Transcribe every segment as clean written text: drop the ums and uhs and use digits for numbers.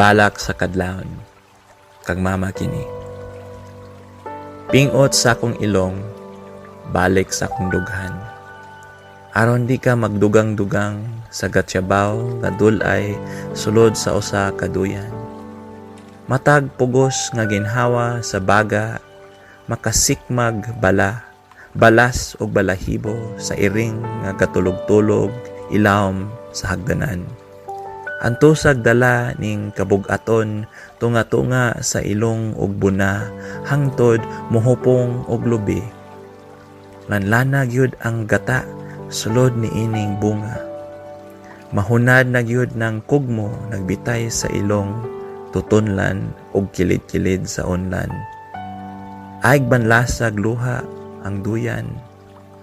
Balak sa kadlawon, kag mama kini. Pingot sa akong ilong, balik sa akong dughan. Aron di ka magdugang-dugang sa gatyabaw nga dul-ay sulod sa usa ka duyan. Matag pugos nga ginhawa sa baga, makasikmag bala, balas ug balahibo sa iring nga gatulog-tulog ilawom sa hagdanan. Antusag dala ning kabug-aton, tunga-tunga sa ilong ug buna hangtod mohupong og lubi. Lanlana gyud ang gata sulod niining bunga. Mahunad na gyud ng kugmo nagbitay sa ilong, tutunlan ug kilid-kilid sa unlan. Ayg banlasag luha ang duyan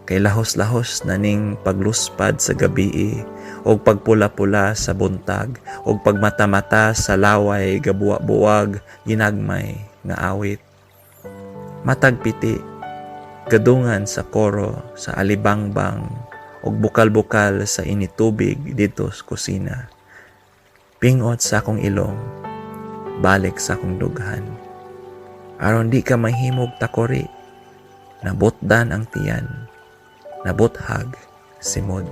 kay lahos-lahos na ning pagluspad sa gabii ug pagpula-pula sa buntag ug pagmata-mata sa laway gabuwa-buwag ginagmay nga awit. Matag piti gadungan sa koro sa alibangbang ug bukal-bukal sa initubig didto sa kusina. Pingot sa akong ilong, balik sa akong dughan. Aron di ka mahimog takori, nabutdan ang tiyan, nabuthag simod.